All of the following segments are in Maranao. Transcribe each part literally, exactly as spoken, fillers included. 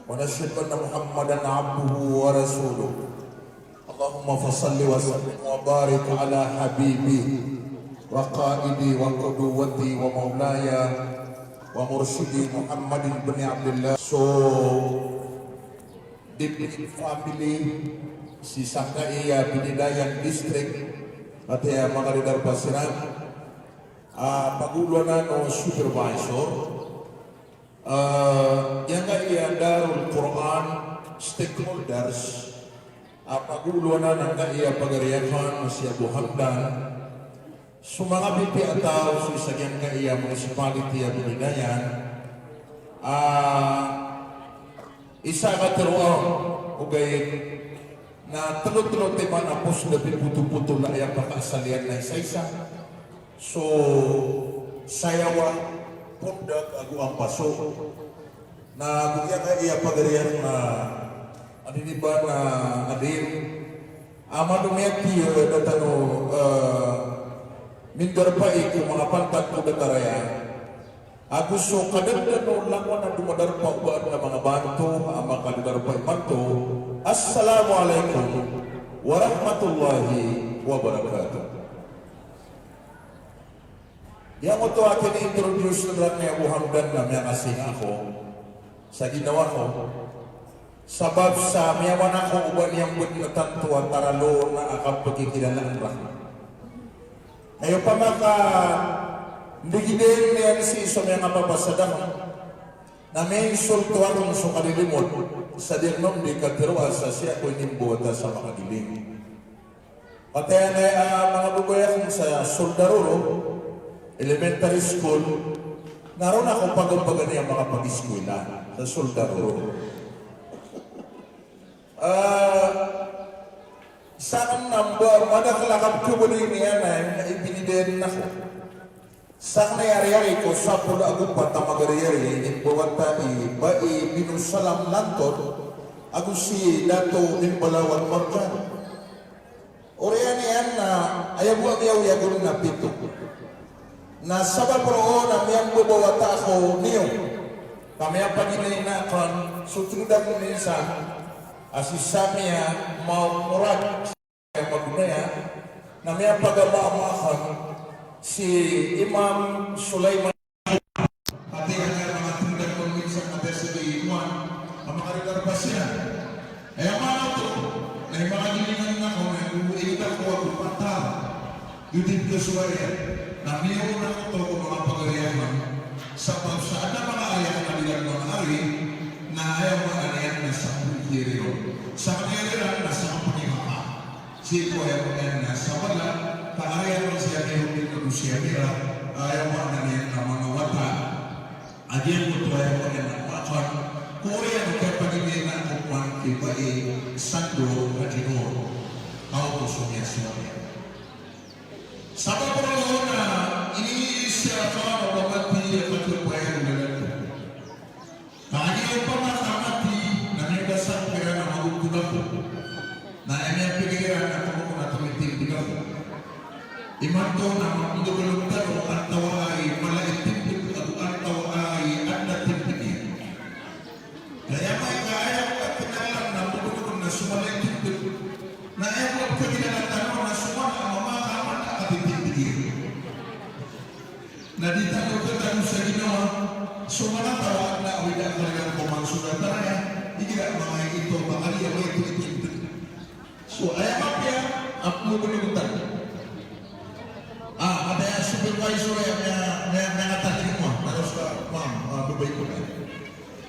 ونشهد أن محمدا عبده ورسوله. اللهم فصل وسلم وبارك على حبيبي وقائدي وقدوتي ومولاي ومرشدي محمد بن عبد الله. So, deep family sii sangkaya Bindayan District, katii a manga leader pa siran, a pagoloan o supervisor, ah, giyangkaya Darul Quran stakeholders, a pagoloan angkaya pagari akn si Abu Hamdan, so manga pipiya a taw sii sa giyangkaya municipality a Bindayan, ah, isa a katharo on, ogaid na tlo-tlo timan a pos da pipoto-poto na aya pakaasal iyan na isa-isa. So, sayaw a pondak ago ampaso. Na ago giyangkaya pagari akn na adn i ba na adn a mano miyatiya da tano, eh, mindarpa i ko manga pantag ko datar aya. Ago so kadaklan o langon a domadarpa o ba adn a manga banto a makadodarpa imanto. Assalamu alaikum warahmatullahi wabarakatuh. Giyangkoto a kini-introduce ran i Abu Hamdan na miyakasinga ako sa ginawa ko. Sabap sa miyaman ako o ba niyan bo dn a tanto a taralo na a kapagkikilalaan rakn. Aya opama ka ndigidn iyan sii so miyangapapasad akn, na miya-insult akn so kalilimod, sa di akn on di katharoa sa sii ako inimbawata sa makagiling. Katii a, ah, manga babay akn sa Soldar Oro Elementary School, na roo ako pagampagan iyan makapagiskwela sa Soldar Oro. Ah, sakn na mba madakl a kapkhabaloy niyan na ibinidaan ako. Sakn na iyariyari ko sapolo ago pat a magariyari, inimbawata i Bai Binu Salam Lanton ago si Dato Imbalawan Marjan. Oriyan iyan na aya bo a miyaoyagon na pito. Na sabap roo na miyambabawata ako niyo. Ka miyapaginay na akn so tolod akn minsan a si Samia Mau Murad. Aya magonaya na miyapagamaama akn si Imam Sulaiman. Katii a manga tolod akn minsan a biyasa di Imam a manga leader pa siran. Aya maana oto na aya manga gilingan akn na aya bo a igira ko a patar. Dodon ko so aya na miyaona oto ko manga pagari akn. Sabap sa adn a manga ari akn a di dn manga ari na aya maana niyan na sa pagari ron. Sa pagari ron na sa pagari. Sii ko aya maana niyan na sabala, ka aya ko si Amir bin Abu Syamira, aya maana niyan na manga wata. A giyangkoto aya maana niyan na pakan, ko oriyan o kiyapagibiyaan ko pman ki Bai Sando Hadjinor. Kaoto so miyasowal iyan. Sabap roo na iniisa ko a ba mati a katharo iyan a lalan. Kagiya opama ka mati na miyabasa ko iran a magogoda ko. Na aya miyapikir iran na tomo ko na tomitindg ako. Imanto na mapndogolog tano antawaa i mala i tindg ago antawaa i adn a tindg iyan. Aya maana ka aya ko a tindg na mapndogolog na so mala i tindg. Na aya ko a pkhagilaan tano na so mala a mama ka mala a katitindg iyan. Na di tano katano sa ginawa so manga taw a adn a awid a kaliyan ko manga soldar aya, igira manga ito, manga ito, ito, ito. So aya mapiya a pmogolog tano. Ah, aya supervisor aya, aya, aya, aya katano ko, tano sa, ma'am, ah, babay ko na.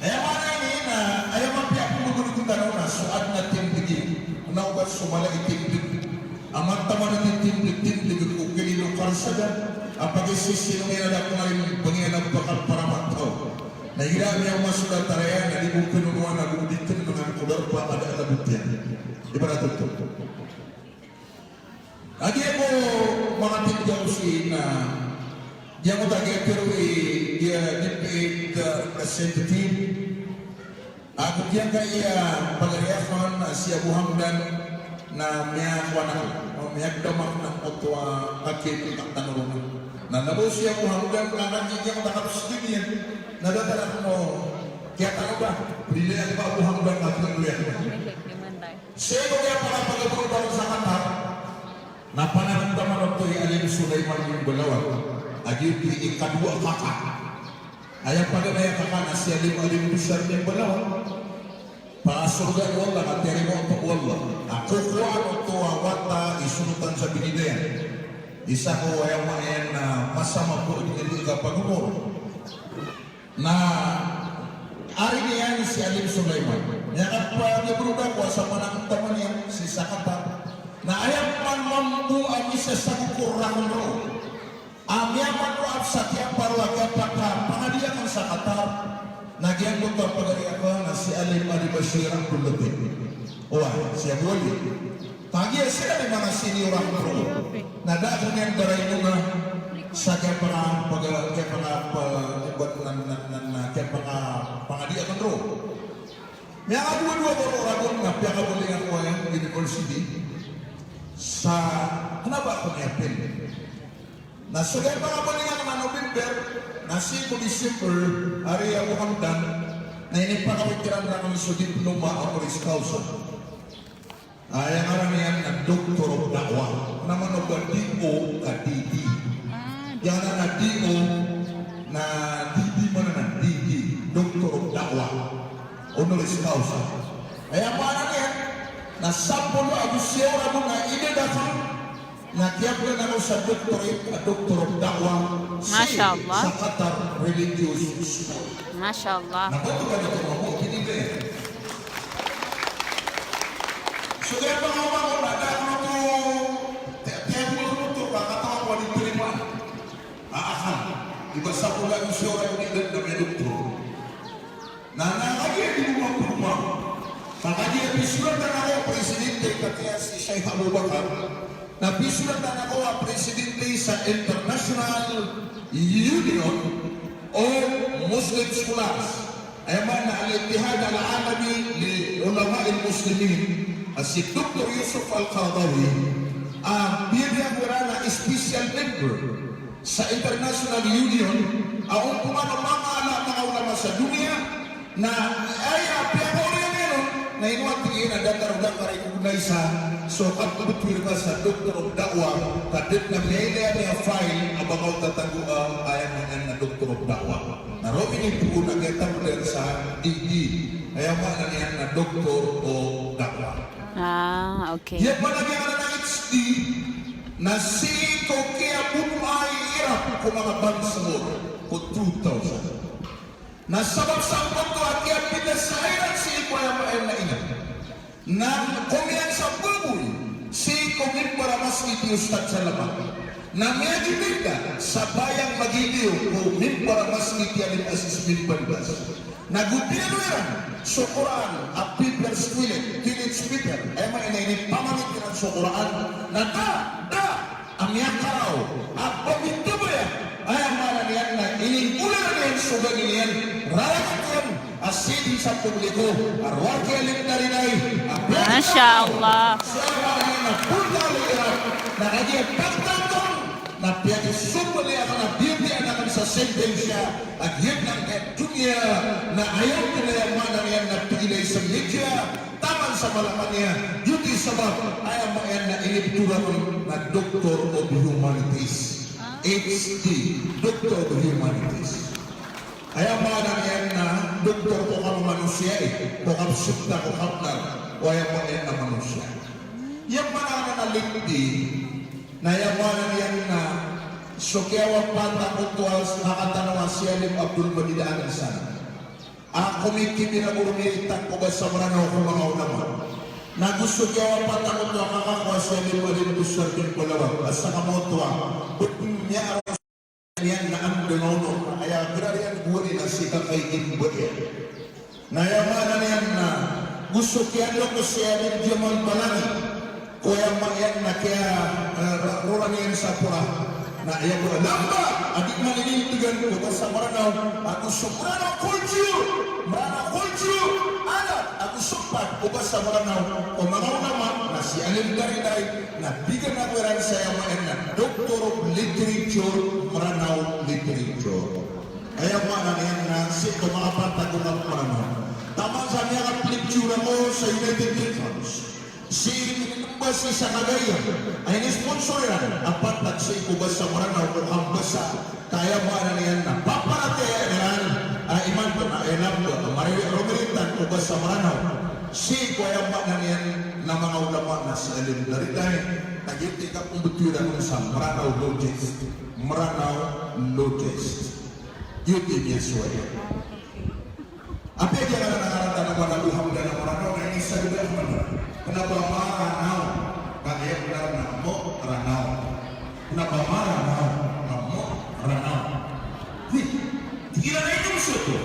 Aya maana niyan na, aya mapiya a pmogolog tano na so adn a tindg iyan. Na oba so mala i tindg. A mataman a tindg, tindg ko kilid o karsada a pagisisino iyan a da ko ngarin bangin a pakaparama taw. Na igira miyaoma so datar aya na di bo kinonoan ago di kinonoan ko darpa a da a labot iyan. Ibarat oto. Kagiya ko manga tindg ako sii na giyangkoto a giya tharo i giya D P eight representative. Ago giyangkaya pagari akn a si Abu Hamdan na miyakowa akn, o miyagdam akn angkoto a katharo tano ron. Na labaw si Abu Hamdan na kagiya giyangkoto a kapsdg iyan na datar akn o Kiyatano ba, pilihan ba, buhang ba, kapiluyan. Sii ko kiyapakapagaboro ba sa Qatar, na pananamtaman oto i Alim Sulaiman Mimbalawan a giyoto i ikadowa a kaka. Aya paganay a kaka na si Alim, Alim Bishar Mimbalawan. Pakasorgaan o Allah, katarima oto o Allah. A kokowaan oto a wata i sonotan sa binidayan. Isa ko aya maana niyan na masa mababa a di kapagomor. Na ari niyan si Alim Sulaiman. Miyakapagaboro da ko a sa pananamtaman iyan sii sa Qatar. Na aya man mambo a misa sa kokor rakn roo. A miyamano a psa kiyaparo a kiyapaka, pangadi akn sa Qatar. Na giyangkoto a pagari akn na si Alim Ali Bashir Abdul Latif. Oway, si Abu Ali. Kagiya siran i manga senior akn roo. Na da akn iyan darainonga sa kiyapaka, paga-, kiyapaka, pa-, na, na, na, na, kiyapaka, pangadi akn roo. Miyakadowa-dowa ko roo ragon na piyakabalingan ko aya university. Sa, kna ba ako miyapil. Na so kiyapakabalingan ko na November, na sii ko December, ari Abu Hamdan, na inipakapikir iran rakn so diploma honoris causa. Aya ngaran iyan na Doctor of Da'wah. Na mano ba D O ka D D? Aya ngaran na D O na D D, mana na D D, Doctor of Da'wah. Honoris causa. Aya maana niyan na sapolo ago siyaw ragon a idad akn na kiyabgan ako sa doctorate, a Doctor of Da'wah, sii sa Qatar Religious School. Masha Allah. Na ba oto ba oto mamo, pinibay. So kaya ba nga ba ko na da ako to, te-, te-, ako to, ba katawan ko di terima. Aa, akal. Di ba sapolo ago siyaw ragon a idad na miyadoktor. Na, na kagiya di bo mapagoma. Sa kagiya pisoratan ako a presidente, kagiya si Sheikh Abu Bakar, na pisoratan ako a presidente sa International Union of Muslim Scholars. Aya maana Al-Ittihad Al-Alami li Ulama Al-Muslimin. A si Doktor Yusuf Al-Qaradawi, a biyadiya ko iran a special member sa International Union, a ompongan o manga ala, manga ulama sa doniya, na aya piyakaoriyan iyan on, na ino a tig iyan a datar o da ka-recognize-a so kaptotol ka sa Doctor of Da'wah, ka da dn a miyailay a file a ba ka o tatagoa, aya maana niyan na Doctor of Da'wah. Na roo inipoon a kiyatago dn sa D D, aya maana niyan na Doctor of Da'wah. Ah, okay. Aya maana niyan na H D, na sii ko kiyabonoa i Iraq ko manga bangsa ko two thousand. Na sabap sangkoto a kiyabida sa Iraq sii ko aya maana niyan na ina. Na komiyan sa baboy sii ko mimbar a masgit i ustadh sa laman. Na miyagibida sa bayang magidiyo ko mimbar a masgit i Alim Aziz bin Baz. Na go biyaloy iran so Qur'an a paper sa toilet, toilet paper. Aya maana inipamangit iran so Qur'an. Na da, da a miyakaraw a pamitabaya. Aya maana niyan na ininggolan iyan so gagawii niyan. Rarangit iyan a sii sa publiko a rowar ki Alim Darinay a Masha Allah. So aya maana niyan na portal iran na kagiya pagtanggol na piyakisombal iyan a biyabiyaan akn sa sentensya a giyangkai a doniya na aya maana niyan na pigilay sa media taman sa Malakanaya. Giyoto i sabap aya maana niyan na inibthowan akn na Doctor of Humanities. H D, Doctor of Humanities. Aya maana niyan na doktor ko kamanosiya, eh, ko kapsipta, ko kapnar o aya maana niyan na manosiya. Aya maana niyan na lipdi, na aya maana niyan na so kiyawafat angkoto a kakan tano a si Alim Abdul Majid Al Hasan a komitibir a goro miyaitan ko basa Mranaw ko manga ulama. Na go so kiyawafat angkoto a kaka ko a si Alim Alim Bishar bin Balawan a saka moto a btn niya a niyan na anda nga ono, aya grar iyan gowani na si Kaka Idim Badia. Na aya maana niyan na go so kiyadok o si Alim Jamal Balani ko aya maana niyan na kiya, eh, ra-, rora niyan sa pora. Na aya pora lamba a di man inintegan ko basa Mranaw, ago so Mranaw culture, Mranaw culture, adat, ago so pad o basa Mranaw ko manga ulama na si Alim Darinay, na bigan ako iran sa aya maana niyan na Doctor of Literature, Mranaw Literature. Aya maana niyan na sii ko manga pantag o manga Mranaw. United Nations. Sii ko ba sii sa Cagayan a inisponsor iran a pantag sii ko basa Mranaw ko kambasa, ka aya maana niyan na paparatiyayaan iran a imanto na aya namba a mari-, romiritan ko basa Mranaw. Sii ko aya maana niyan na manga ulama na si alim dari tayo, na giyoto i kapmbtowi iran on sa Mranaw logist. Mranaw logist. Giyoto i miyasowa iyan. Apiya giyangkanan a ngaran tano a Mranaw, alhamdulillah, Mranaw na inisagad a Mranaw. Kna ba Maranaw, ka aya bnar na Mranaw. Kna ba Maranaw, na Mranaw. Di, di iran a inom soto.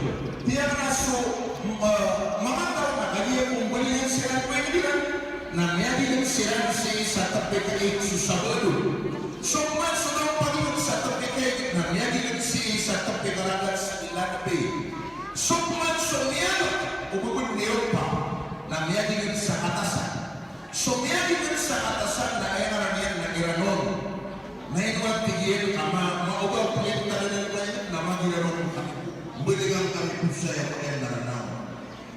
Di iran a so, eh, manga taw na kagiya ko mbaliyan siran ko iran. Na miyagilid siran sii sa tpik a ait so Sabado. So pman so taw pagilid sa tpik a ait na miyagilid sii sa tpik a ragat sa Ilanpi. So pman so miyalk o bbn iyan pa na miyagilid sa Katasan. So miyagilid sa Katasan na aya ngaran iyan na Iranon. Na ino a tig iyan a ma-, maoga a pagilid tano na mag-Iranon kami. Mbalikan kami ko saya ko iyan na Ranaw.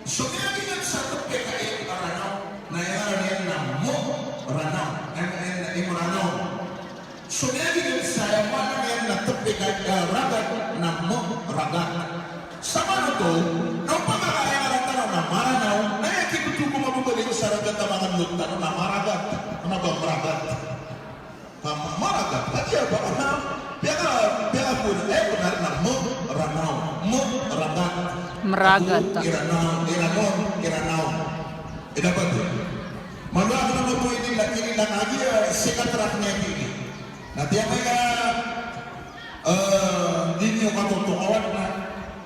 So miyagilid sa tpik a ait a Ranaw na aya ngaran iyan na Mranaw. Aya ngaran iyan na Imranaw. So miyagilid sa aya maana niyan na tpik a, eh, ragat na Mragat. Sa maana oto, na opama ka aya ngaran tano na Maranaw, na aya kibtowi ko mababaloy sa ragat a manga loks tano na Maragat. Kna ba Mragat? Ka Ma-, Maragat. Kagiya ba, na, piyaka, piyaka ko, eh, bnar na Mranaw. Mragat. Mragat. Ago Iranaw, Iranon, Iranaw. Ida pati. Malo ako na mabuhay nila, kini na kagiya, sikat rak niya kini. Na tiya kaya, eh, di niyo katotokawan na,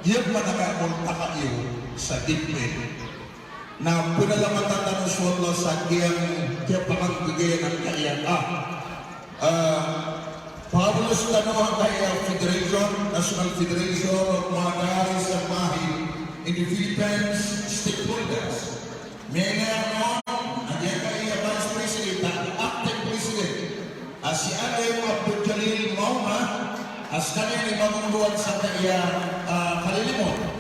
iya pman a kaya multaka iyo sa dipin. Na pnalamatan tano so Allah sa giyangkaya pakanggagayan angkaya a, ah, ah, pabolos tano angkaya Federation, National Federation of Madaris al-Mahi in the Philippines, stakeholders. Miyagaya on a giyangkaya Vice President, acting President, a si Alim Abdul Jalil Mauna, a skaniyan i mamondowad sangkaya, ah, kalilimod.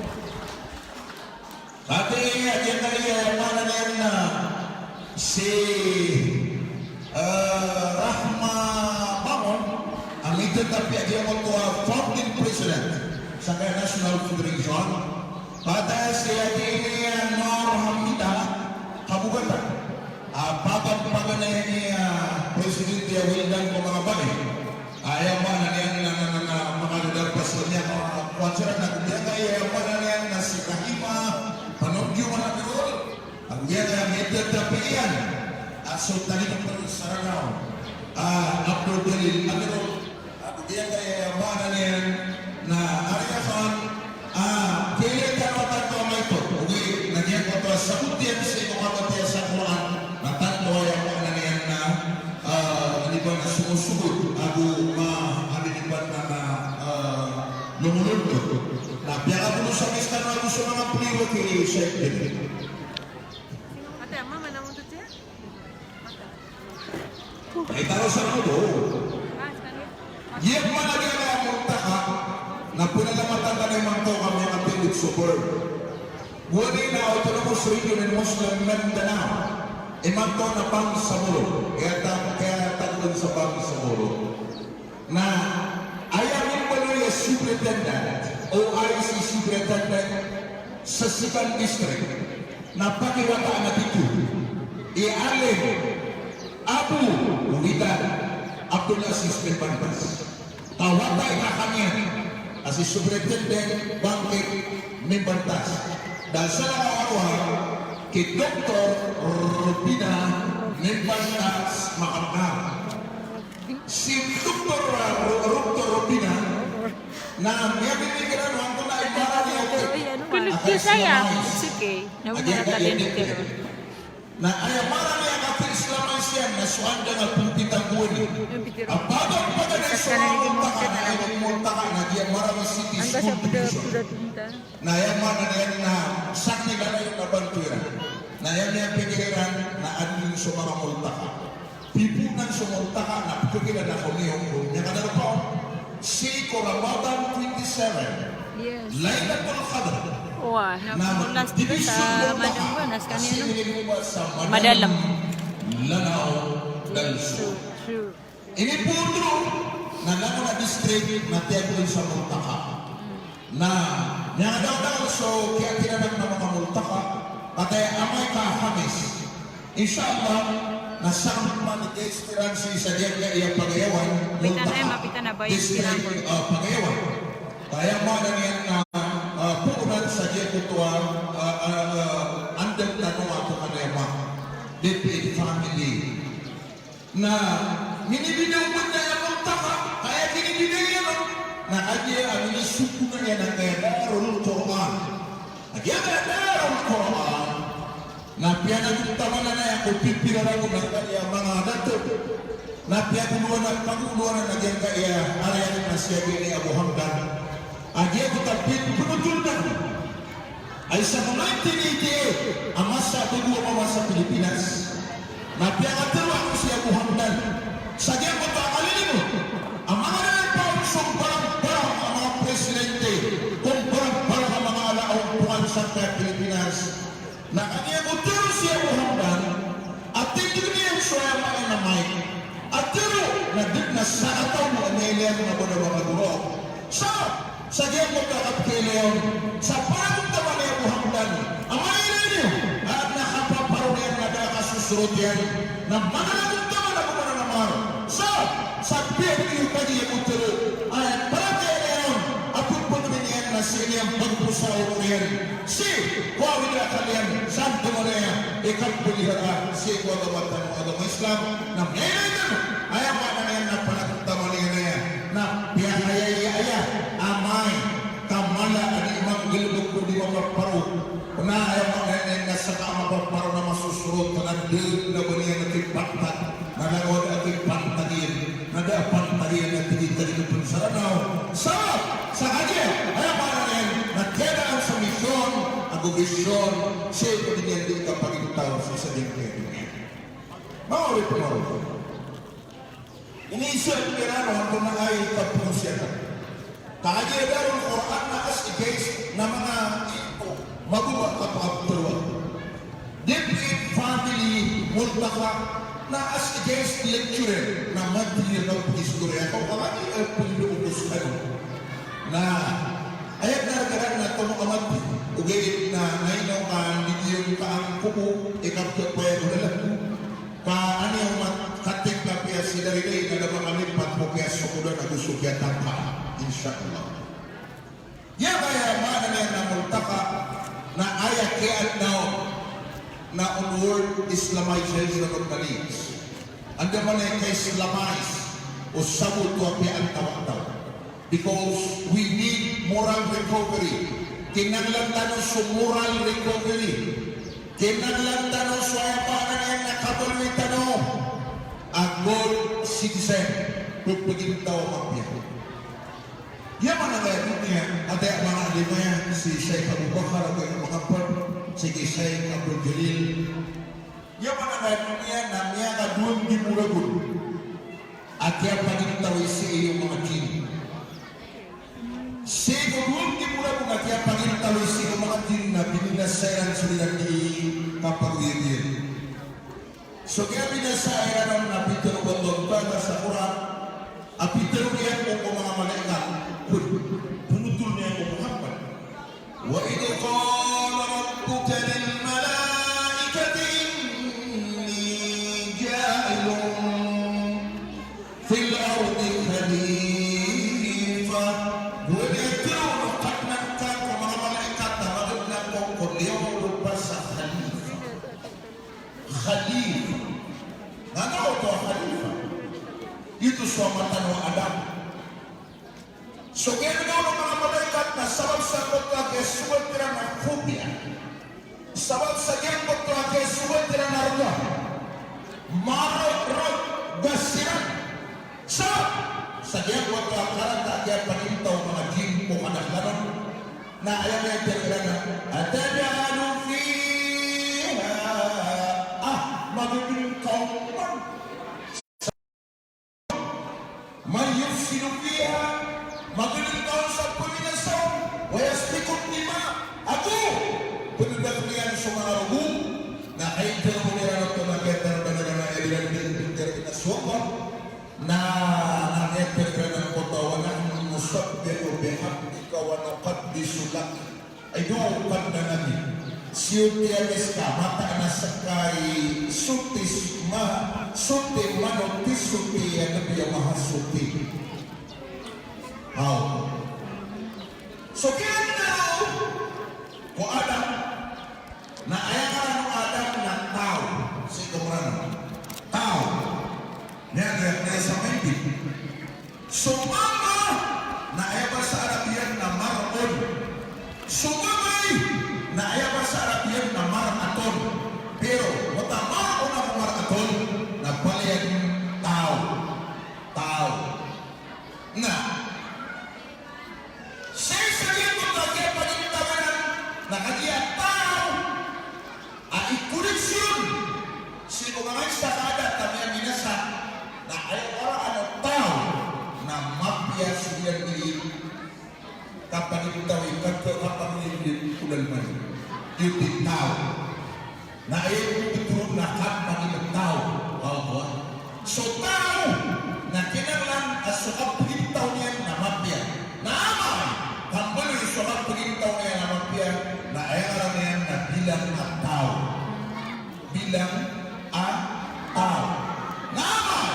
Katii a giyangkaya aya maana niyan na si, eh, Rahma Bangon, a mitatapi a giyangkoto a founding president sangkaya National Federation. Pd a si Adi Nur Hamida Kabugatan. A, paganay, paganay iyan a presidente a wildan ko manga bai. Aya maana niyan na, na, na, na, manga darpa sa niyan, a, kuwan siran na, giyangkaya aya maana niyan na si Rahima Panonggio Manakirol. Ago giyangkaya mitatapi iyan a so talingoma sa Ranaw a Abdul Jalil Amirol. Ago giyangkaya aya maana niyan na ariyakan a, kailangan tano a tanto a maito. Ogaid na giyangkoto a sabot iyan sii ko kabatiya sa Qur'an na tanto a aya maana niyan na, ah, iniba na somosogot ago ma-, iniba na, na, ah, lomololdo. Na piyakabolos a miskano ago so manga paliyo ki Sheikh Jabir. Ate, mama, namoto siya? Ay, taro sa mundo. Iya pman a giyangkaya multaka na pnalamatan tano imanto ka miyakatindg so board. Gowani na Autonomous Region in Muslim Mindanao. Imanto na Bangsamoro. Kaya ta-, kaya tagdan sa Bangsamoro. Na aya mimbaloy a superintendent, O I C superintendent sa second district, na pakiwataan a tito i Alim Abu Widan Abdul Aziz Mimbantas. Ka wata i kaka niyan a si Superintendent Bangkit Mimbantas. Da salakaw a rowar ki Doktor Robina Mimbantas Makamkar. Si Doktor, ah, Ro-, Doktor Robina, na miyabibigay na antonaa i marani a Doktor. It's okay. Na aya marani a Islam a siyan na so anda nga pagpitanggowan. A pagpaganay so manga multaka na aya multaka na giya marani city school division. Na aya maana niyan na sakn i lalayon a bantoy iran. Na aya miyapikir iran na adn so manga multaka. Piponan so multaka na pkhakiran a komiyo ko miyakadarpa on sii ko Ramadan twenty-seven. Yes. Laylatul Qadr. Wah, na, na, last ko sa madalem, na skaniyan, no? Madalem. Lanao dan so. True, true. Inipotro na langon a district na tiyagoan sa Multaqa. Na miyakadakdakl so kiyatiranan na manga Multaqa, kataya amay ka Khamis. Insha Allah, na sakn man i experience sa giyangkaya Pagayawan, Multaqa, district, ah, Pagayawan. Aya maana niyan na, ah, poon sa giyangkoto a, ah, ah, ah, andang tano a tokan aya ma, D P N family. Na minibida o banda aya Multaqa, ka aya minibida iyan on na kagiya a minisokona iyan angkaya Darul Quran. Kagiya angkaya Darul Quran na piyanagontaman iyan aya ko pipira ragon angkaya manga dato. Na piyagolowan a, pagolowan a giyangkaya a riyakn a si Abu Hamdan. Kagiya ko ta pin-, pinotolan a isa ko nineteen eighty-eight a masa a bago a mamasa Pilipinas. Na piyakatharo ako si Abu Hamdan sa giyangkoto a kalilimo a manga dato a paon so mbarangbarang a manga presidente ko mbarangbarang a manga ala a ompongan sangkaya Pilipinas. Na kagiya ko tharo si Abu Hamdan a tindgn iyan so aya maana a mic a tharo, na da dn a sakataw a miyailay a manga bada a manga goro. Sa, sa giyangkoto a kapkhailay on, sa panagontaman i Abu Hamdan a mailay niyo a adn a kapaparo niyan na da a kasosorot iyan, na managontaman a bo manan a mar. Sa, sa piyakay iyo kagiya ko tharo a aya paratiyaya niyan on a pphagminiyan na sii niyan pagposa o ron iyan sii ko awid a akal iyan, sa antonaa i kapeliharaan sii ko agama tano a agama Islam. Na miyailay tano, aya maana niyan na panagontaman iyan aya na piyakayaya aya a amay ka mala a di manggalbk ko di mapaparo. Na aya maana niyan na saka a mapaparo na masosorot na da dn a ba niyan a kipantag. Na langon a kipantag iyan, na da a pantag iyan a tigitagit pn sa Ranaw. Sa, sa kagiya, aya maana niyan na kiyadaan sa misyon ago bisyon sii ko di niyan di kapagintaw sii sa giyangkaya doniya. Manga oripn o Allah. Iniiza iran o antonaa i kapagosiyatan. Kagiya Darul Quran na as a guest na manga ito, magoba a kapagtharoa. D P N family Multaqa na as a guest lecturer na mati iran a pag-istorya. Kagiya, eh, pwede ko gusto. Na, aya na ragaran na tomo a mati. Ogaid na, na ino ka, hindi yung kaangkop ko, ikapagpaya ko na lang ko. Ka aya oman, katik na piya si Darilay na da makalipat ko piya so koda na go so kiyatangka. Insha Allah. Aya maana niyan na Multaqa, na aya kiyaadna on na on word Islamization of knowledge. Andamanaya ka-Islamize o sabot o kiyaadna on. Because we need moral recovery. Kinanglan tano so moral recovery. Kinanglan tano so aya maana niyan na kabaloy tano a good citizen, pphagintao a mapiya. Aya maana niyan, aya maana niyan, si Sheikh Abu Bakar, ago manga pd, si Sheikh Abdul Jalil. Aya maana niyan na miyakadowa nggibo ragon a kiyapagintao sii o manga jinn. Sii ko dowa nggibo ragon a kiyapagintao sii o manga jinn na binasa iran so dii iran dii kapagoyagoyag. So kiyabinasa iran on na pitharo o Allah Ta'ala sa Quran, a pitharo iyan ko manga malaikat, pd, pnotol iyan ko Muhammad. وإذ قال ربك للملائكة إني جاعل في الأرض خليفة. Gowani a tharo o Kadnan ka ko manga malaikat a magadn ako ko liyawaw roo sa khalifa. Khalifa. Na ano oto a khalifa? Ito so ama tano a Adam. So giyangkoto a manga malaikat na sabap sa giyangkoto a kiyasogat iran a phobia. Sabap sa giyangkoto a kiyasogat iran a rga. Marorog siran. Sabap sa giyangkoto a karata a kiyapagintaw o manga jinn ko kadaklan on. Na aya miyatero iran a, "Ataj'alu fiha." Ah, magadn ka on man. "Man yufsidu fiha," magadn ka on sa pmbinasa on, "wa yasfiku dima," ago so manga rogo, na kaitero iran oto na kiyatero iran a aya iran di, di, di, na so Allah, na, na kiyatero iran oto a wa nahnu nusabbihu bihamdika wa nuqaddisu lak. Ay do, pagna Nabi, siyoti a miska, mataan a ska i soti, ma, soti, manoti soti a Nabi a mahasoti. Aw. So kiran na ko Adam, na aya ngaran o Adam na taw. Sii ko Mranaw, taw. Niyan, niyan, niyan sa maibig. So mama, na aya basa Arab iyan na mar'un. So babay, na aya basa Arab iyan na mar'atun. Pero, mota mar'un ago mar'atun, na palaya taw. Taw. Na, sii sa giyangkoto a kiyapagintaw iran, na kagiya taw a i-correction sii ko manga isa ka adat a miyaminasa, na aya karaan o taw na mapiya so giyangkaya kapagintaw i, kap-, kapagintaw i olal mani. Iyo di taw. Na aya ko pitharo na kapagintaw. Aw, ba? So taw, na kinanglan a so kapagintaw niyan na mapiya. Na amay ka mbaloy so kapagintaw niyan na mapiya, na aya ngaran iyan na bilang a taw. Bilang a taw. Na amay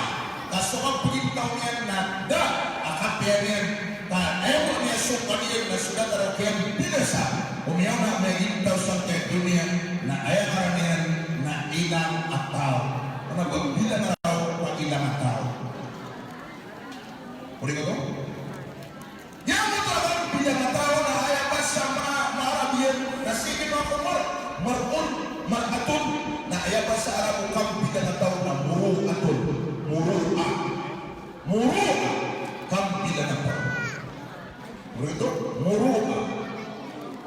ka so kapagintaw niyan na da a kapiya niyan, ka aya bo niyan so kaniyan na so datar o kiyabinasa o miyaona a miyagintaw sangkaya doniya, na aya ngaran iyan na ilang a taw. Kna ba bilang a taw, ka ilang a taw. Odi ko to? Giyangkoto a bilang a taw na aya basa ma-, Arab iyan na sii ko Mar-, mar'un, mar'atun, na aya basa Arab o kambilang a taw na muru'atun. Muru'a. Muru'a. Kambilang a taw. Muru'a. Muru'a.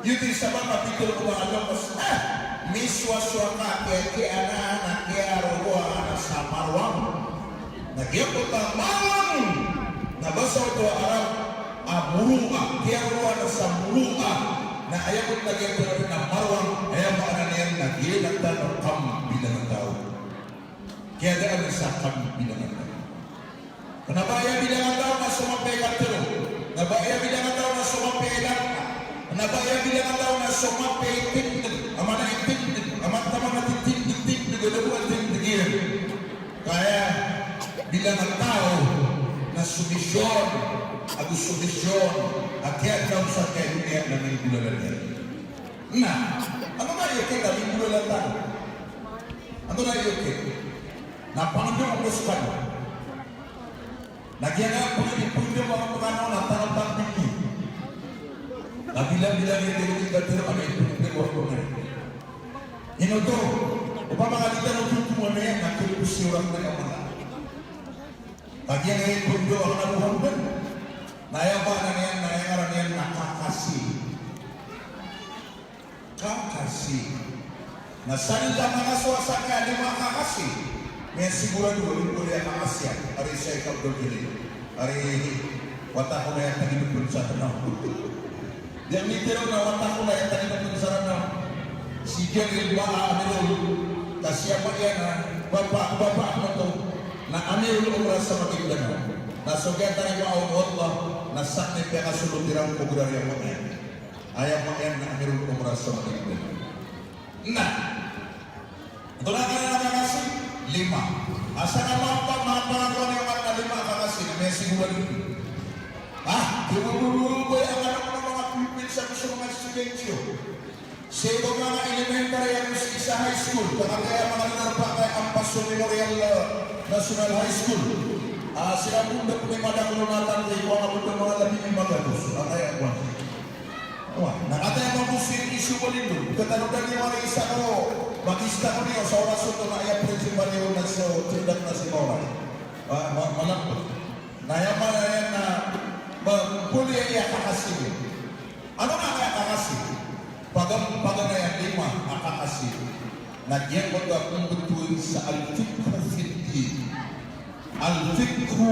Iyo di sabap a pitharo o manga loks, ah, misowasowa ka, kiya, kiya ana, na kiyaroroa ana sa marwang. Na giyangkoto a marwang na basa oto a Arab a muru'a, kiyaroroa na sa muru'a. Na aya bo na giyangkoto a marwang, aya maana niyan na giyanan tano kambilang a taw. Kiyadaan sa kambilang a taw. Kna ba aya bilang a taw na so mapiya i katharo. Kna ba aya bilang a taw na so mapiya i lagka. Kna ba aya bilang a taw na so mapiya i tindg. Amana i tindg. Amana taman a titindg, tindg, da bo a tindg iyan. Ka aya bilang a taw na so misyon, ago so misyon a kiyadaan sangkaya doniya na minggolalan iyan. Na, ano ba iyo kita minggolalan tano? Antonaa i okit? Na pangndao ko skano. Na giyangkai a pangndao, pangndao ko skano na tano pangndao. Na bilang-bilang iyan dn i katharo a pangndao ko skano. Ino oto, opama ka di tano totoman iyan na kiyapos iyan oran ko iyan a manga. Ka giyangkai a pangndao a kna bo hangkan. Na aya maana niyan, na aya ngaran iyan na kakasi. Kakasi. Na sa di ka makasowa sangkaya lima a kakasi, miyasigorado a lima a kakasi a, ari Sheikh Abdul Jalil, ari wata ko na aya tagid o Pnsa Ranaw. Di a mitiro na wata ko na aya tagid o Pnsa Ranaw. Si Jalil ba a Amirul, ka si ama iyan a bapa, bapa a mato, na Amirul Umrah sa Maguindanao. Na so kiyatarimaa on o Allah, na sakn i piyakasolot iran ko grar iyan a ama iyan. Aya ama iyan na Amirul Umrah sa Maguindanao. Na, antonaa i kanan a kakasi? Lima. Asar a mapa, mapa, mapa, mapa, lima a kakasi na miyasigorado. Ah, gumuguruguro bo aya manga, manga pipil sa, sa manga student iyo. Sii ko manga elementary ago sii sa high school, ka kataya manga darpa a kaya Ampaso Memorial, eh, National High School. Ah, siran pn da pn i madakl on a tangkay ko anga bo dn manga labi lima gatos. Angkaya kowan. Oway, na kataya mambo sii ko Balindog, katanodan iyo ari isa ko, magista ko niyo sa oras oto na aya principal iyo na so tindak na si Maoray. Ah, ma-, malambot. Na aya maana niyan na, ba, poli aya kakasi. Antonaa i kakasi? Pagan, paganay a lima a kakasi. Na giyangkoto a pmbtowan sa al-fiqhu fid-din. Al-fiqhu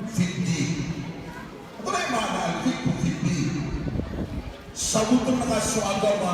fid-din. Antonaa i maana al-fiqhu fid-din? Sabotn ka so agama,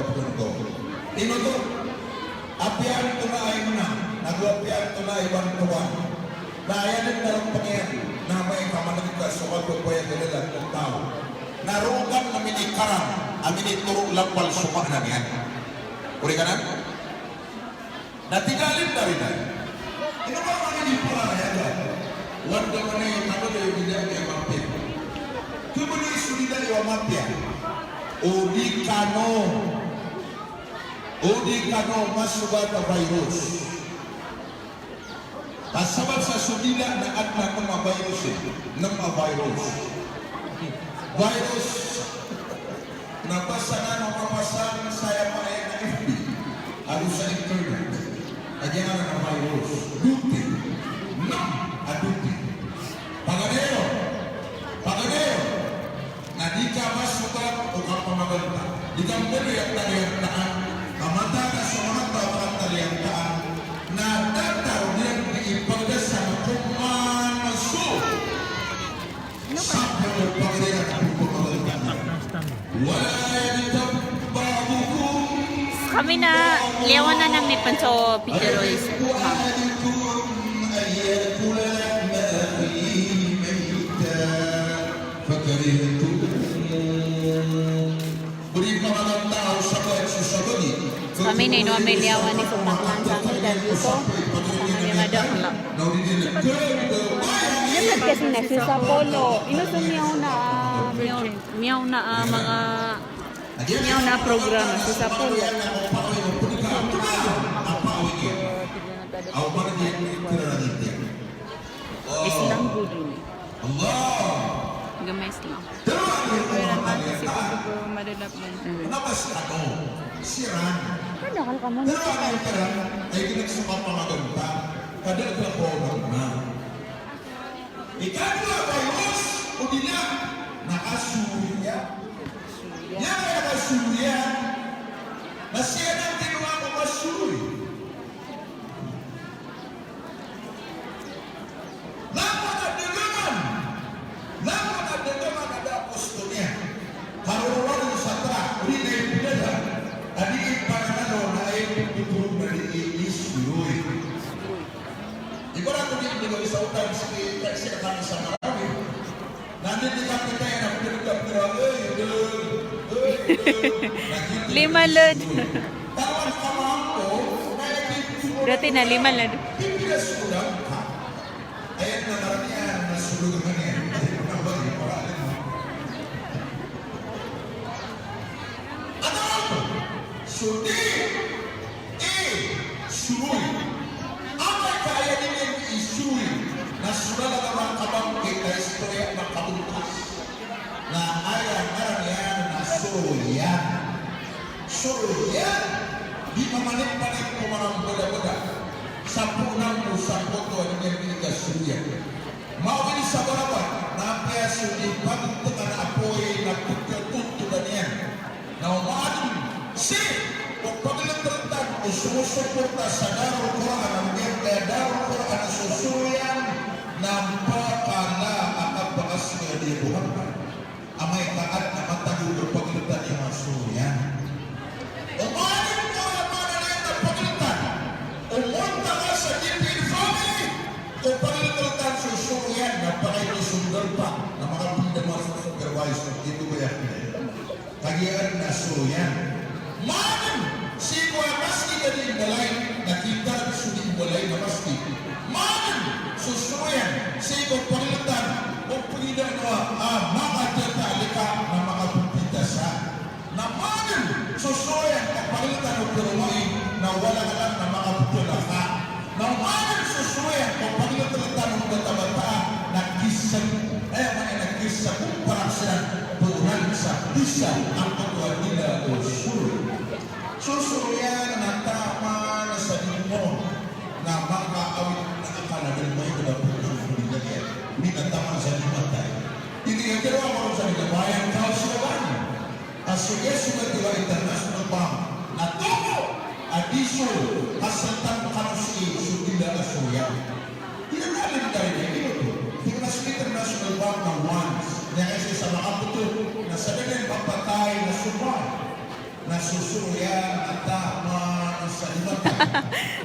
ba pn ko. Ino oto? Apiya antonaa i mnang, nago apiya antonaa i bantowan. Na aya dn na roo pn iyan, na amay ka mangnngka so kapopoy a kilala o taw, na roo ka na minikarang a minitoro lapal so maana niyan. Oriyan anan? Na tig a alim dari na, ino ba man i di pala aya ka? Wanda man i kabaloy o dida iyo a mapiya. Kbaloy so dida iyo a mapiya. O di kano, o di kano masogat a virus. Ka sabap sa so dida na adn a kma virus, eh. Kma virus. Virus. Na basa ngka o mapasang sa aya maana na F B ago sa internet a giyangkanan a virus. Doti. Kma a doti. Paganay ron. Paganay ron. Na di ka masogat o kapamaganta. Di ka mbaloy a taliyangkaan. Ka mataan ka so manga taw a mataliyangkaan. Na datar iyan di ipagdasang ko man so sapolo pagdasang ko kapamaganta. Wala yaghtab ba'dukum. Kami na liyawanan ami pn so Peter Royce. Ba'dukum an ya'kula lahma akhihi maytan. Kami na ino a miyaliyawan i so taklan sa amin, dn so, sa amin i madakl. Ino pn kasi na siyosapolo. Ino so miyaona a, miyaw-, miyaona a manga, miyaona a programa, siyosapolo. Islam gud ini. Agama Islam. Kaya naman, sii ko madadap dn. Madakl ka man. Ikadowa, virus, o di na Lima lod. Berarti na lima lod. So di, i, soroy. Amay ka aya niyan i soroy na so lalalan a kabangkit a istorya a makabontas. Na aya ngaran iyan na soroyan. Soroyan, di mamanit-panit ko manga mbadabada. Sapoon ko sa poto a niyan i kasoroyan. Maori sa barabar, na apiya so di pagtngan a apoy na pkhatontodan iyan. Na omaadn sii ko pagltltan o somosoporta sa Darul Quran, a giyangkaya Darul Quran a so soroyan na mpakala a kapakasngad iyan bo a Muhammad. Amay ka adn a matag o pagltan iyan a soroyan. Omaadn ko a maana niyan na pagltan. Omaadn ka sa G P N family, ko pagltan so soroyan na pakay ko so darpa na makapinda masa so supervise, ito ba iyan? Kagiya adn a soroyan. Maadn sii ko a masgit a di mbalay, na kitar so di mbalay na masgit. Maadn so soroyan sii ko pagltan o pagidaan o a, a, manga tatalika na makapipita sa. Na maadn so soroyan o pagltan o karoma i na walakalan na makaptalaka. Na maadn so soroyan o pagltltan o batabataa na kisag, aya maana na kisag o paraksaran, poonan sa kisag angkoto a dila o soroy. So soroyan na taman sa di mo na makaawit na akal a di mo ito na poonan o dila iyan. Di na taman sa di matay. Di di ito a maro sa di na bayang tao siya ba? A so G S P, G S P International Bank na tomo a di so kasaltan kano sii so dila a soroyan. Di na nalin dari na ino to. Di na so International Bank na once. Niya kasi sa makaputo na sa dadan papatay na sumay. Na so soroyan na taman sa di matay.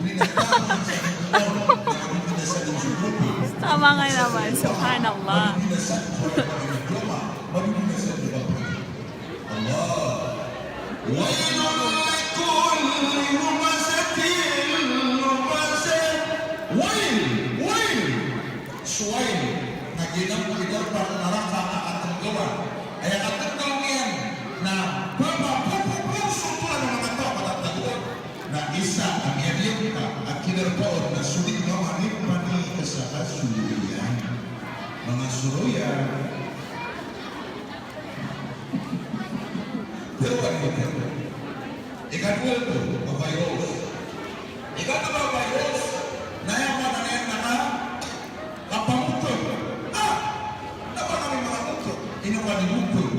Di na taman sa di matay. Na di na sa di matay. Tama nga naman, subhanallah. Di na sa di matay. Allah. Wailun likulli humazatin lumazah. Wail, wail. So wail na giyanan i darpa o naraka a katnggawan. Aya katnggaw iyan na pmapopopos so tolan o manga taw a katatnggawan. Na isa a miyagiyangka a kidarpa on na so di mamanit-panit sa kasoroyan. Manga soroyan. Pero ano ito? Ikadowa ito, a virus. Ikatlo a virus, na aya maana niyan na ka, kapamoked. Ah! Na ba kami manga moked? Ino ka di moked?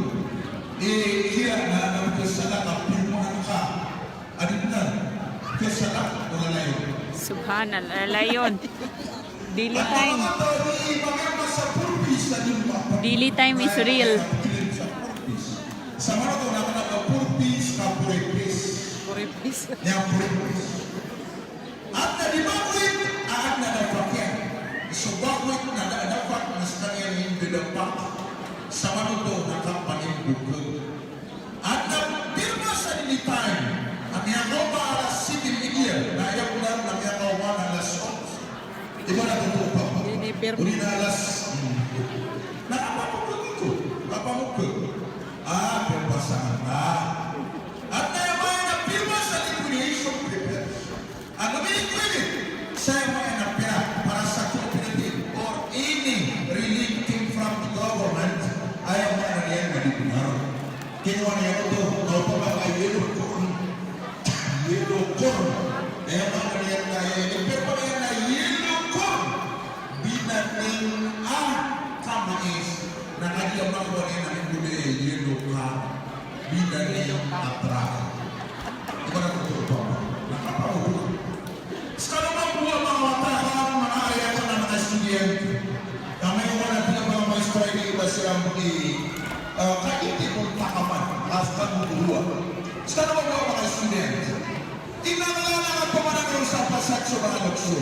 Eh, iya na, na moked sa ka, kapirmaan ka. Adi bnar, kiyasala o lalayon. Subhanallah, lalayon. Daily time. Daily time is real. Sa Marato na kna ka purpose, ka puripis. Puripis. Niyan puripis. Adn a di bakwit, adn a da pakiyan. So bakwit na da, da pak, na skaniyan i da pak. Sa Marato na kampani bukl. Adn a pirma sa daily time a miyakaoma alas sibin i diya, na aya ko na miyakaoma na alas onse. Ibarat ko pa. Ini pirma. Odi na alas. Na kapamoked ito, kapamoked. Ah, pirma sa mata. Adn a aya maana na pirma sa liquidation papers. Ano ba liquidity? Sa aya maana na pera, para sa cooperative or any relief came from the government, aya maana niyan na di bnar. Kinowa niyan oto, na opama ka yellow corn. Yellow corn. Aya maana niyan na, aya, aya, aya, aya, yellow corn. Binaning a kamais. Na kagiya manga wani na minggoda a yellow corn. Binaning a truck. Ibarat ko oto, na kapamoked. Skano mambo a manga wata, manga ari akn a manga estudyante. Ka mayoman a tig a manga maestro a iniiba siran i, eh, kagiya di pn pakaman, ka skano mambo a. Skano mambo a manga estudyante. Inanglan a pamanagan sa pasad so manga doktor.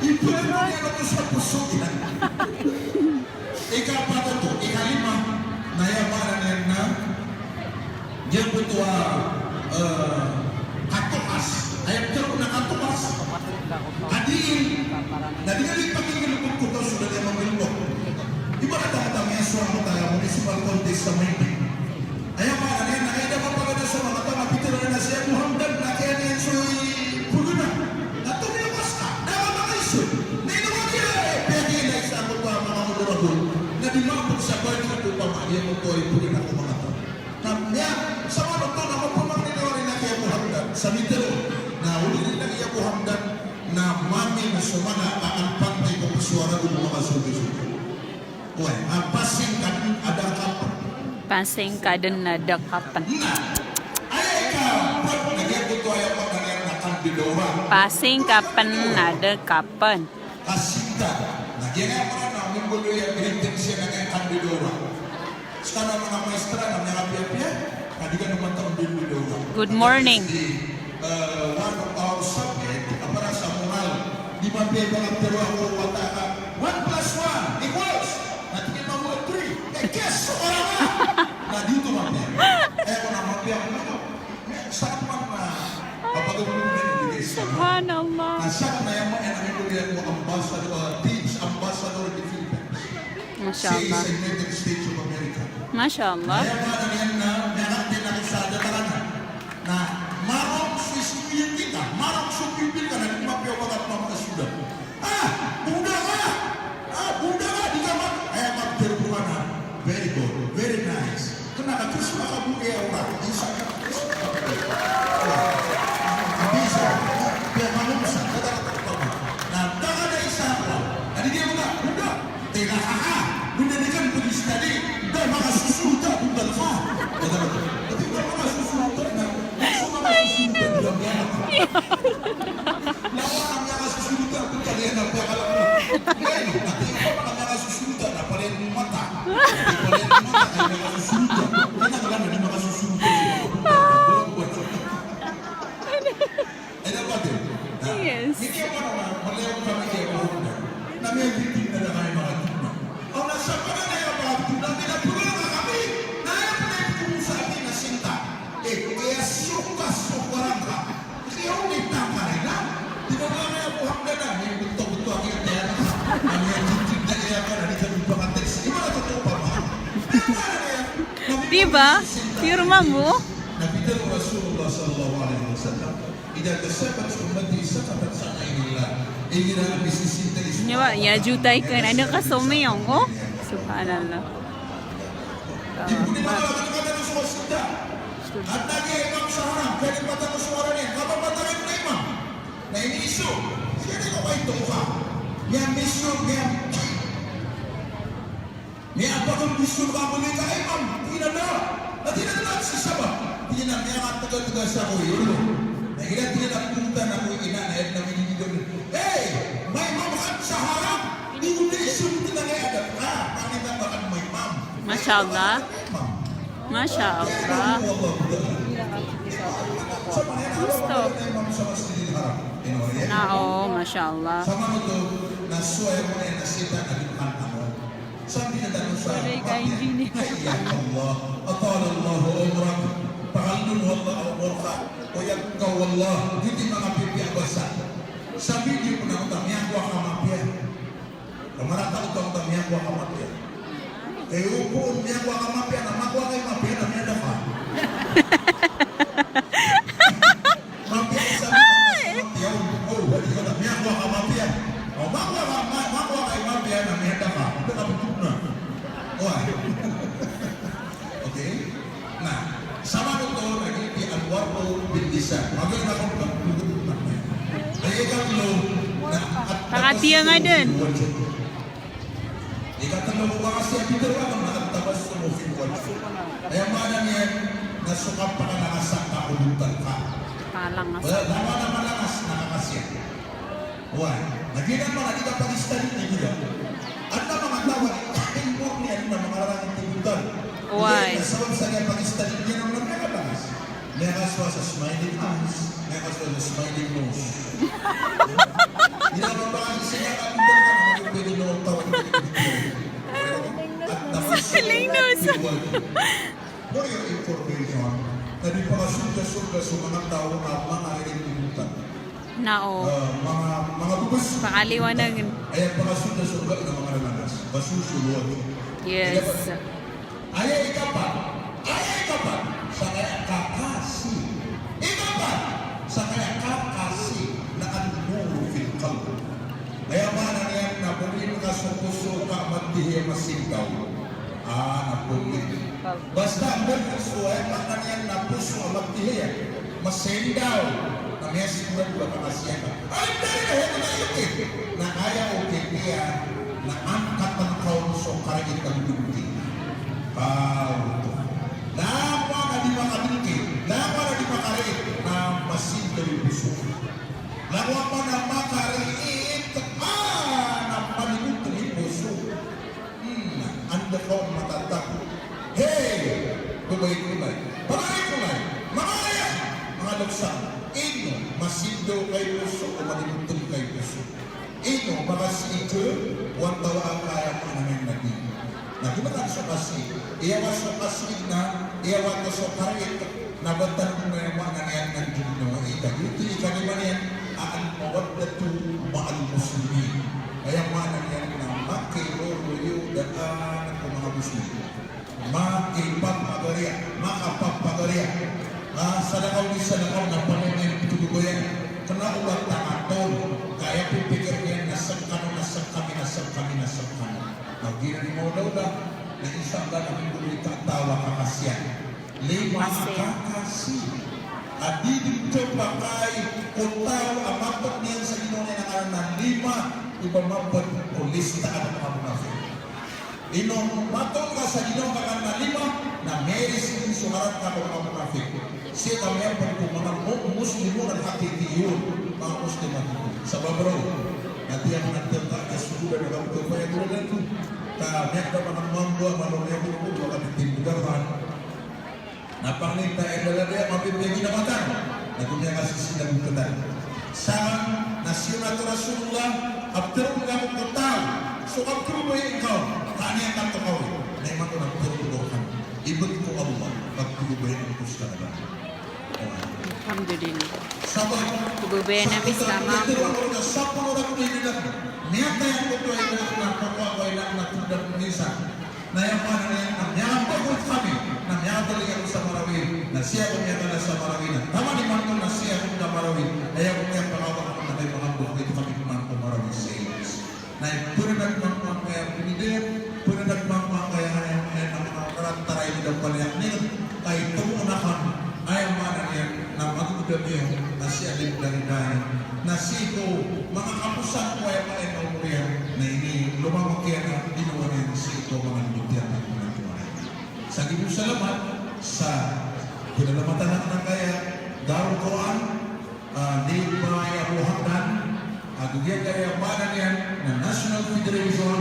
Iplano niyan oto sa poso iyan. Ikapat oto, ikalima, na aya maana niyan na giyangkoto a, eh, katokas. Aya pitharo na katokas. Adi, na di niyan ipakinggalbk ko taw so da niyan mamilbk. Ibarat a miyasowal ko taw a municipal contest sa Maynila. Aya maana niyan na kagiya da mapagada so manga taw na pitharo iyan a si Abu Hamdan na kiyaya niyan so ipagana. Na tomiyokas ka, da ka makaiso. Na ino ka kiya, eh, piyagilay sa angkoto a manga moderator. Na di maabot sa budget ko pamagiyangkoto a ipagana ko manga taw. Na miya, sa manga taw na mapamangni na wari na ki Abu Hamdan. Sa mitharo, na odi na ki Abu Hamdan, na mamin so manga kakalpantay ko psowara ko manga sogo-sogo. Oway, a pasingkadn a da kapn. Pasingkadn a da kapn. Na aya ikapat na giyangkoto aya maana niyan na kandidora. Pasingkapn a da kapn. Kasinta. Na giyangkaya maana na mimbaloy a greetings iyan a kandidora. Skano a manga maestra na miyangapiyapiya, ka di kano mataw a kandidora. Good morning. Eh, one of our subject, a para sa moral. Di mapiya i pangaptharo ko wata ka, one plus one equals. Na tig iyan mambo a three. Eh, kiyas so karama. Na di oto mapiya. Eh, ko na mapiya ko na. Sa man na, kapag umulong na yung bigay sa. Subhanallah. Na sa man na yan, yan ang ito yan, ambassador, uh, Teams Ambassador of the Philippines. Masha Allah. Sa United States of America. Masha Allah. Aya maana niyan na, miyakatay na sa dataran. Na, marok so estudyante ka, marok so pupil ka, na di mapiya o pagkapamagasuda. Ah, bonda ka! Ah, bonda ka, di ka ma-, aya kaptharo ko na. Very good, very nice. Kna ka, Diyos, makabugay ako na. Isa ka, Diyos, makabugay. Isa, kaya manong sa, kata ka, na taka na isa ako. Adi di ako na, bonda. Teka ka, ha? Bonda di ka pag-study. Da, makasusuta, bonda ka. Kata ka, ati ka makasusuta na. Gusto makasusuta, bonda ka. Lawan ang makasusuta, bonda ka, yan ang pagkakala ko. Ngayon, ati ka makasusuta, na pala yung mata. Pala yung mata, kaya makasusuta. Kaya na, kaya na, di makasusuta. Ay, dapat yun. Yes. Hindi ako naman, mali ako kami kaya ako. Na may victim na lang kayo mga tuna. Ang nasa pa na yung mga tuna, pinapuno na kami. Na yung pinagpuno sa akin na sinta. Eh, kaya suka, suka lang ka. Kasi yung may tama rin na. Di ba nga kaya po hanggang na, may buto-buto ang yung kaya na. Ang yung victim na kaya ka, na di kami pangatid. Di ba na totoo pa ba? Di ba? Pirma mo? Na pitharo o Rasulullah sallallahu alaihi wasallam, "Idha tashabahat ummati shabahat sha'airallah." Igira a bisisita iso. Nyawa, ya juta ikn, ano ka somiyong, oh? Subhanallah. Di bo di ba ka na so sinta? Adn a giya imam sa haram, kaya di patang so wara niyan, kapapatang na imam. Na iniiso, siya di ko kaito ka. Niya miso, niya Miyapakondisyon ka bo ni ka imam, tig iyan a, na tig iyan a, si sabap. Tig iyan a, miyakatgtg sa ko iyo. Na tig iyan a, pnggtan ako ina, na aya na minigidon. Hey, may imam ka sa haram. Di ko na isyon tig iyan a, adab ka. Pakita ba ka may imam? Masha Allah. Masha Allah. Gusto. Na, oo, masha Allah. Sa manoto, na suwaya mo na yung nasita na di makan ako. Sabi na tano sa mapiya, "Hayya Allah, atala Allahu umrak, pakalon o Allah a omor ka, o yagkaw Allah." Giyoto i manga pipiya a basa. Sabi di ko na oto, miyakowa ka mapiya. Kamarata oto, oto, miyakowa ka mapiya. Kayo po, miyakowa ka mapiya, na makowa ka mapiya, na miyada ka. Mapiya isa, mapiya, o, o, di ka na, miyakowa ka mapiya. O, makowa ka, ma-, makowa ka mapiya, na miyada ka. Ito ka betul na. Wah. Okay? Na, sa manoto, lagi di al-wara'u bin nisa. Mapiya na ko, na, na, na, na, na, Pangatiya nga dn. Ikatlo ko ba kasi a pitharo a, na at-tabassumu fil wajh. Aya maana niyan na so kapakanakas a kaodotan ka. Palangas. Wala, wala na malangas, na kakas iyan. Oway. Na giyanan man a di kapag-study niyan. Adn a manga taw a, ay, mo niyan na manga rarangit i odotan. Oway. Na sabap sa di kapag-study niyan na manga kalangas. Miyakasowa sa smiling eyes, miyakasowa sa smiling nose. Ino ba ba kasi Linos. For your information, na di pakasold sa sorga so manga taw a manga ririribotan. Na o. Ah, manga, manga bebes. Pakaliwanagen. Aya pakasold sa sorga na manga lalanas. Pasosol o ati. Yes. Aya ikapat. Aya ikapat. Sa kaya kakasi. Ikapat. Sa kaya kakasi na an-nuru fil qalb. Aya maana niyan na bo di ka so poso ka a matihiya masindaw. Ah, na bo di. Basta bo di so, aya maana niyan na poso a matihiya masindaw. Na miyasindaw ka a makasiya ka. Ay, dari na, aya maana niyan. Na aya o kikiya, na angkatan ka on so kariit a dogoti. Ah, oto. Na aya maana di makadogoti. Na aya maana di makariit. Na masindaw i poso. Lago a pn a makariit, ah, na paligoten i poso. Hmm, anda ka on matatago? Hey, babay ko lay. Pagari ko lay. Manga aya, manga lokes. Ino, masindaw ka i poso o maligoten ka i poso? Ino, makasii ko, wan taw a kaya ko na may nabi. Na di ba kan so kasi, iya wa so kasi na, iya wa to so kariit, na batan ko na aya maana niyan na di na wa ika. Ito ika di ba niyan, a al-mawaddatu ma'al muslimin. Aya maana niyan na makiroroodo a manga Muslim. Makipagpagariya, makapagpagariya. Ah, sadakaw di sadakaw na palaya niyan pitogogoyan. Kena o ba tangatol, ka aya pipikir iyan na sengkano, na sengkami, na sengkami, na sengkano. Na giyanan i maolaola, na isa ngka na minggogoyta taw a kakasiyan. Lima a kakasi. A di den kapakay ko taw a maped niyan sa ginawa niyan a ngaran na lima, o ba maped ko lista a manga munafik. Ino, matoon ka sa ginawa ka a ngaran na lima, na miyarisin so ngaran ka ko manga munafik. Sii ka miyaped ko manga mu-, muslimun al-haqiqiyun, manga muslimat. Sabap roo, na tiyak na tengka na sugudan na kapekapaya guladan ko. Ka miyakda manga mambo a malo miyaped ko, miyaped ko, miyaped ko. Na pangni ta aya lalabi a mapipiya ginawa tano, na go miyakasisii na go ketan. Sa na siyon ato Rasulullah, a ptharoon ka ko taw so kaptharoon ka on, ka aya katawan ka on, na imanto na ptharoon ka on. Ibet ko Allah, pagpababayaan ko sekaniyan. Alhamdulillah. Sabap, pagpababayaan ami sekaniyan. Sabap, miyatay ako to, ina, na papa ko, ina, na tulad minsan. Na aya maana niyan na miyakapagod kami, na miyakabalik ako sa Marawi, na sii ako miyakala sa Marawi, na taman imanto na sii ako sa Marawi, na aya ko miyakapagod na kay manga bukit kami imanto Marawi sii. Na aya pernad mangkaya pinider, pernad mangkaya aya, aya na manga karat taray da paliyak niyan, kay tomo na kami, aya maana niyan na magdam iyo, na sii a lip dari dari, na sii ko manga kaposan ko aya maana niyan na umor iyan, na ini lomamak iyan a ginawa niyan sii ko manga lobot iyan. Sa gibo salamat sa pinalamatan akn a kaya Darul Quran, ah, di ba aya Abu Hamdan, ah, ago giyangkaya maana niyan na National Federation,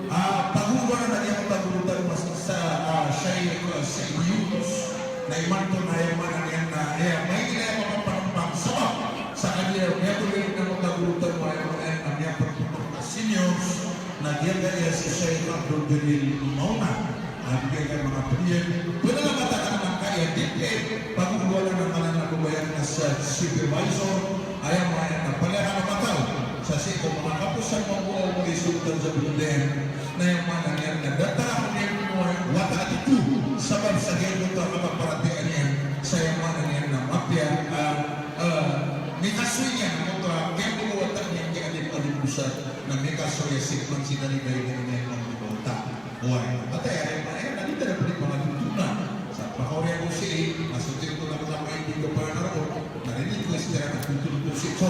ah, pagogolwanan a giyangkoto a goro tano a sa, ah, Sheikh, ah, Said Yunus, na imanto na aya maana niyan na aya mailay a mapapanampang sabap sa kagiya miyapagari na giyangkoto a goro tano a aya maana niyan na miyapagpapanampang seniors, na giyangkaya si Sheikh Abdul Jalil Mauna, a giyangkaya manga piliyan, pinalamatan akn a kaya D P M, pagogolwanan a maana niyan na babayaan a sa supervisor, aya maana niyan na palaya kano mataw sa sii ko manga kaposan mambo a umori so Sultan Zabuludin, na aya maana niyan na datar akn iyan ko wata a tito, sabap sa giyangkoto a kapaparatiyaya niyan, sa aya maana niyan na mapiya, ah, ah, mikasoy niyan angkoto a giyangkoto a wata niyan, giyangkoto a alim-alim besar. Na miyakasoy a sii ko man si Dani Dani Dani Dani Dani Dani Dani. Oway, ataya aya maana niyan na di tano pwede pangatotona. Sa pakaoriyan ko sii, na so tig ko na ko sa maana niyan na pananaro ko, na rinig ko istiya na totol ko sii ko.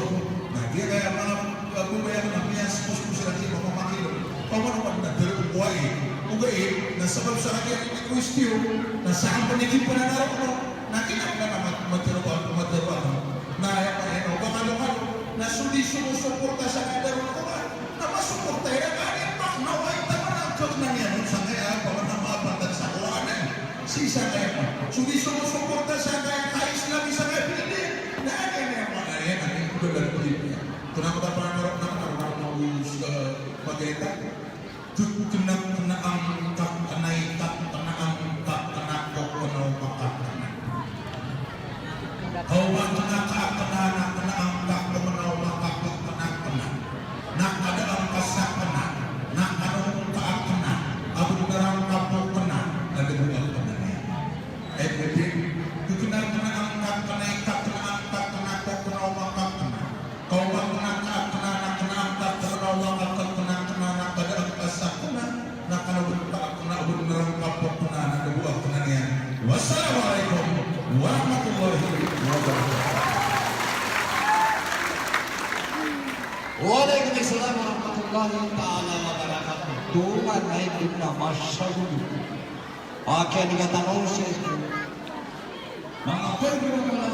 Na giyangkaya manga kababayaan na miyasipos ko sii na di mamamakilo. Pamanaman na tero ko oway. Ogaid na sabap sa kagiya rinig ko istiya, na sa ampon i kipananaro ko, na kina ko na mat-, matero ko, matero ko. Na aya maana niyan, o ba kano kano, na so di somosoporta sa kaya Darul Quran. Na masoporta iran, ka aya maana na oway, taman a kagnan iyan on sangkaya, paman a mapantag sa Quran, eh. Sii sangkaya, so di somosoporta sangkaya ka-Islam i sangkaya pilipiya. Na aya, aya maana niyan, aya maana niyan. Kena ko ta pangarap na, pangarap na, eh, pagkita. Kena, kena ang ka-, kena i ka-, Wassalamu alaikum warahmatullahi wabarakatuh. Wa alaikum assalam warahmatullahi ta'ala wabarakatuh. Dowa na aya dn a masasabi. Aka inigatang o sii ko manga pagdokala